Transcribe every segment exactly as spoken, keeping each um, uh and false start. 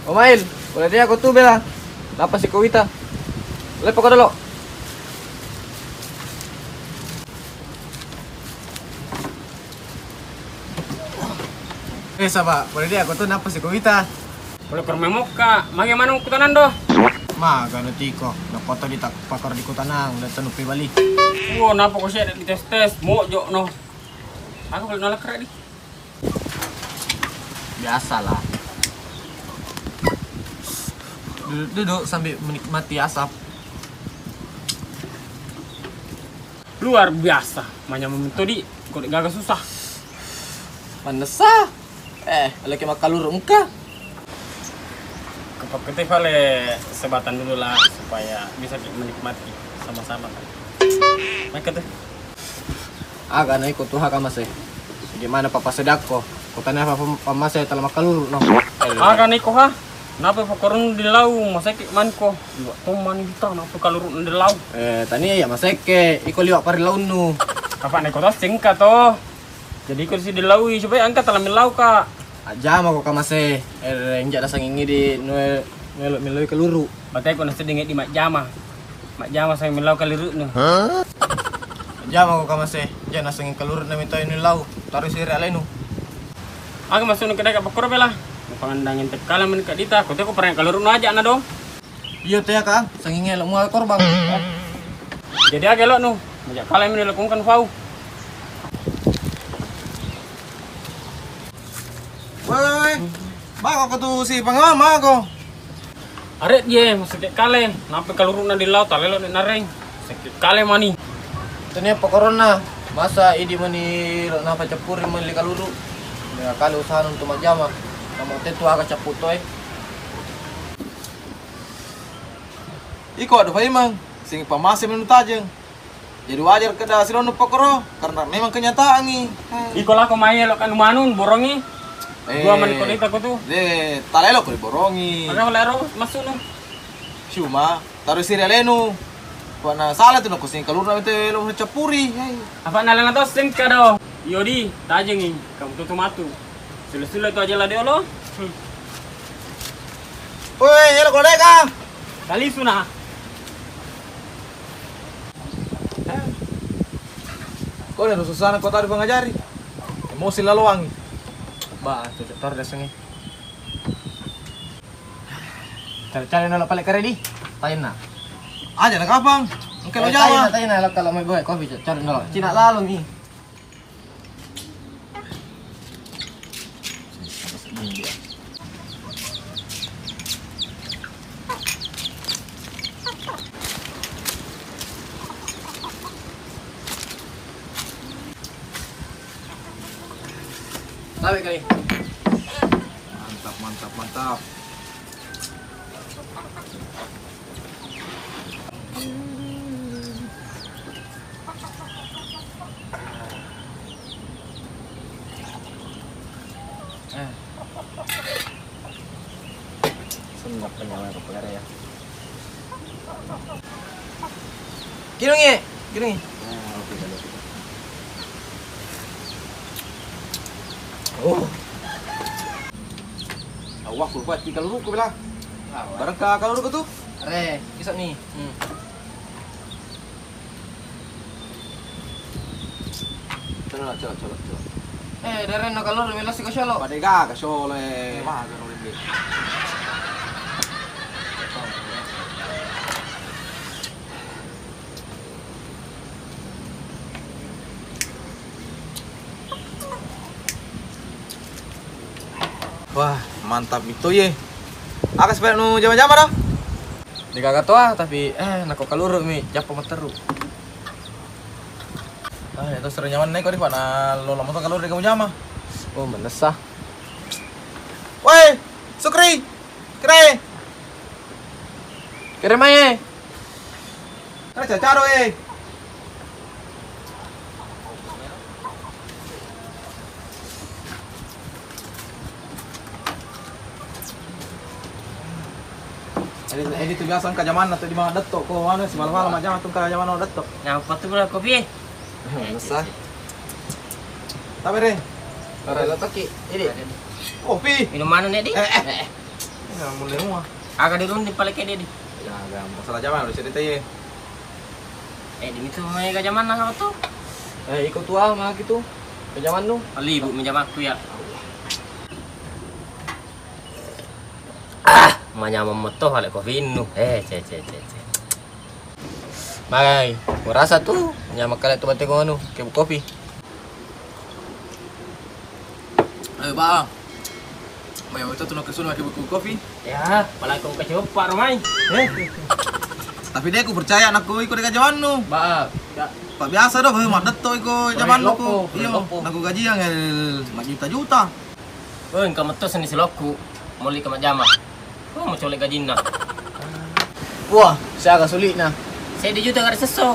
Omail, boleh dia aku tuh bela. Napa sih kau ita? Lepo ko dolo. Eh, saba, boleh dia aku tuh napa sih kau ita? Boleh kor memokka, magi manung kutanando? Maga no tiko, na kota di tak pakar di kutanang, dan tanu pe bali. Wo, napa ko sia di tes-tes, mojo no. Aku boleh nolak kere di. Biasalah. Duduk-duduk sambil menikmati asap. Luar biasa, manyameng mentodi, kode gaga susah. Panessa. Eh, lagi makkaluru engka. Kepakkete pale sebatan dulu lah supaya bisa menikmati sama-sama kan. Mereka tuh. Aga na iko tuha kamase. Gimana papa sedakko? Kotanya papa pamase tala makkaluru no. Aga na iko ha? Napa pakorun dilau maseke manko? Liwa tomman kita napa kaluru dilau? Eh, tania ya maseke, iko liwa pari launnu. Apa na iko to sengka to? Jadi iko si dilaui supaya engka tala millau ka. Ajama ko kamase, eh, enja nasangingi di nue nuelo millau kaluru. Batai ko naseding di majjama. Majjama sang millau kaliruknu. Majjama ko kamase, ja nasengi kalurukna mitau inu lau. Taru siri alenu. Aga masunu kedai ka pakkoro bela. Pangandangin tekkala men kadita, ko teko parang kaluruknu aja na dong. Iya teh kang, sanginge lo mua korbang. Jadi aga lo nu, majak kala men lo kungkan fau. Woi, woi, woi. Bako ko tu si pangama ko. Arek ye, masakit kale. Nampe kalurukna di laut, talelo nek nareng. Sakit kale mani. Tania pakoronna, masa idi mani lo napa cappuri mani kaluru. Dengan kale usaha untuk majama. Kamu tetu aga cappu toe. Iko ada paimang, sing pamase menu tajeng. Jadi wajar kada silonnu pakoro karena memang kenyataan i. Iko lako mai elo kan manun borongi. Eh, dua menit ko nita ko tu. Eh, tala elo ko borongi. Maka lero masuk nu. Cuma taruh siri alenu. Kok na salah tu nako sing kalurna itu lo cappuri. Hei. Apa nalana to sing kado. Yodi, tajengi kamu tutu matu. Sule-sule tu aja lah diolo. Woi, elo ko deka. Kali suna. Kau ni susah kota dipangajari. Emosi laloang. Ba, cocok tor dasengnya. Cari-cari nolak pale kare di. Tainna. Aja na kapang. Engke lo jawa. Tainna, tainna lo kalau mai boy kopi cari nolak. Cina lalu mi. Tabe kali. Mantap, mantap, mantap. Eh. Sendak penyawa ke pegara ya. Kirungi, kirungi. Ah, oke, oke, oke. Oh. Awak lupa tiga luru ku bilang. Barang ka kalau tu. Re, kisah ni. Hmm. Coba, coba, coba, coba. Eh, dareng no kalau melo siko solo. Pada gaga solo, eh, maga no lembek. Wah, mantap itu ye. Aga sepeda nu jama-jama dah. Degaga toa, tapi, eh, nako kaluru mi jappo matteru. Ah, itu seru nyaman nih kok di mana lo lama tuh kaluru kamu jama. Oh, menesa. Woi, Sukri, kere. Kere mai. Kere cacaro eh. Jadi, jadi tu biasa engka jamanna tu di mana detto ko anu si malam-malam majama tu engka jamanna detto. Nah, apa tu pula kopi? Nessa. Tapi re. Ora lo toki. Ini. Kopi. Minum mana nih di? Eh, eh. Nah, mulai mua. Aga dirunding pale kede di. Ya, aga masalah jaman udah cerita ye. Eh, dini tu mai ga jaman nang apa tu? Eh, iko tua maki tu. Ke jaman nu. Ali bu menjamakku ya. Ah, manyameng metto pale kopi nu. Eh, ce ce ce ce. Magai, merasa tu nyameng kale tu bateko anu, ke kopi. Ayo, Bang. Mai wita tu nakkesu make buku kopi. Ya, pala ko kecewa Pak Romai. Eh. Tapi de ku percaya nakku iko deka jamannu. Ba, ya. Pak biasa do, bae maddetto iko jamannu ko. Iyo, nakku gajiang, eh, majuta-juta. Oh, engka metto senni silokku. Moli ke majjama. Oh, mau colek gajinna. Wah, siaga sulikna. Seddi juta gare sesso.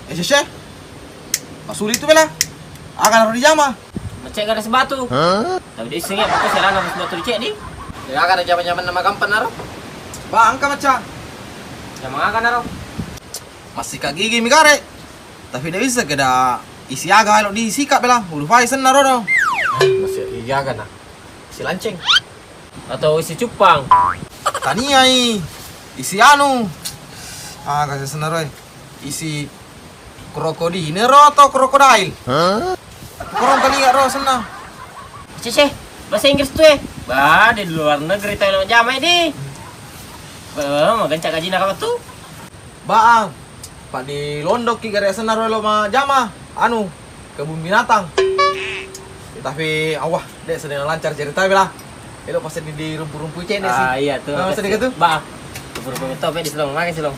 Eh, sese. Pasuli tu bela. Aga naro dijama. Macet gare sebatu. Tapi de issengnge pokokna selana harus batu dicek di. Ya, aga jama-jama nama gampang naro. Ba, engka macca. Jama aga naro. Masih kak gigi mi gare. Tapi de bisa keda isi aga elo di sika bela. Ulu fai senna ro do. Masih kak gigi aga na. Isi lanceng. Atau isi cuppang? Taniai. Isi anu. Ah, kasih senaroi. Isi krokodil ro atau krokodil? Hah? Kurang taniga ro senna. Cece, bahasa Inggris tu eh. Bah, di luar negeri tau lo jama di. Eh, maganca gaji nak apa tu? Baang. Pak di londokki gare senna ro lo majama. Anu, kebun binatang. Ya, tapi awah, de sedang lancar cerita bela. Elo pas di rumpu-rumpu cek de sih. Ah, iya tu. Sedikit tu. Bah. Rumpu-rumpu itu apa di selong, makan selong.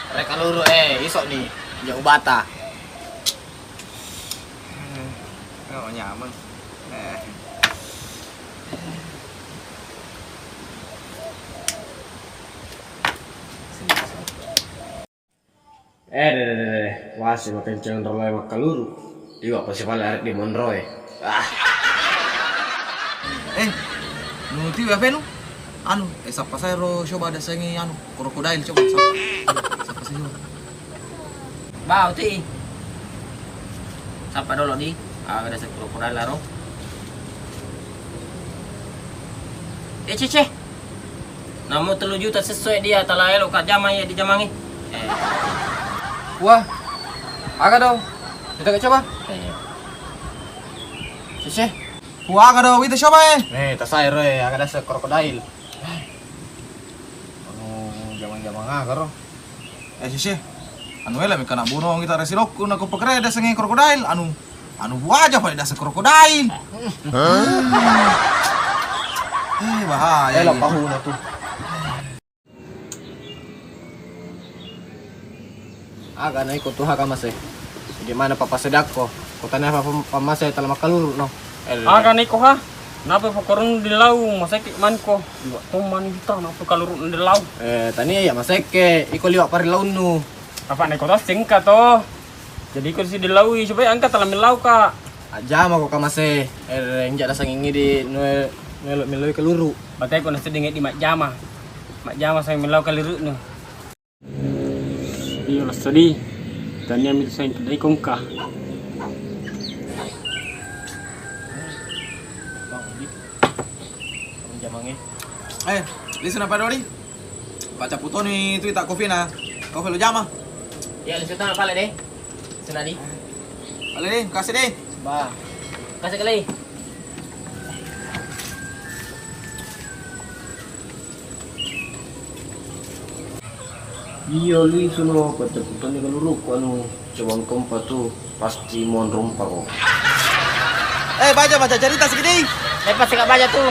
Rek kaluru eh isok ni. Jauh bata. Oh, nyaman. Eh. Eh, deh, deh, deh, deh. Wasi makenceng roe makkaluru. Iwa pasi pale arek di monroe. Ah. Eh, nu tiwi apa nu? Anu, eh, sappa saya ro coba ada sengi anu, krokodil coba sappa. Sappa saya coba. Bau ti. Sappa dolo di. Ah, ada krokodil laro. Eh, cece. Namo tellu juta sesso e dia, tala elo ka jama iya di jamangi. Eh. Wah. Aga do? Kita ke coba? Eh. Sese. Wah, aga do wita coba e. Eh, tasai ro e, aga dasa krokodil. Anu jamang-jamang aga ro. Eh, sese. Anu ela meka nak buno kita resi lokku nak pakereda sengi krokodil. Anu Anu buaja pada dasar krokodil. Eh, bahaya. Elo pahuna tu. Aga na iko tuha kamase. Bagaimana papa sedakko? Kotanya apa pamase tala makaluru no. Aga na iko ha? Napa pokorun dilau masakit manko? Dua toman kita napa kaluru dilau? Eh, tani ya masake. Iko liwak pari launnu. Apa na iko tas sengka to? Jadi iko si dilaui supaya engka tala millau ka. Ajama ko kamase, eh, inja nasangingi di nue-, nuelo millau kaluru. Batai ko naseddi ngeddi majjama. Majjama sang millau kaluru nu. Iyo lassadi. Tania mi sang kedai kongka. Jamangi. Eh, lisu napa dodi? Baca putoni tu ita kopi na. Kopi lo jama. Ya, lisu tana pale deh. Senadi. Pale deh, kasih deh. Ba. Kasih kali. Iya, lisu no, baca putoni kalurukku anu, cobang kompa tu, pasti monrompa ko. Eh, baca, baca cerita sedikit. Eh, pasti ka baca tu.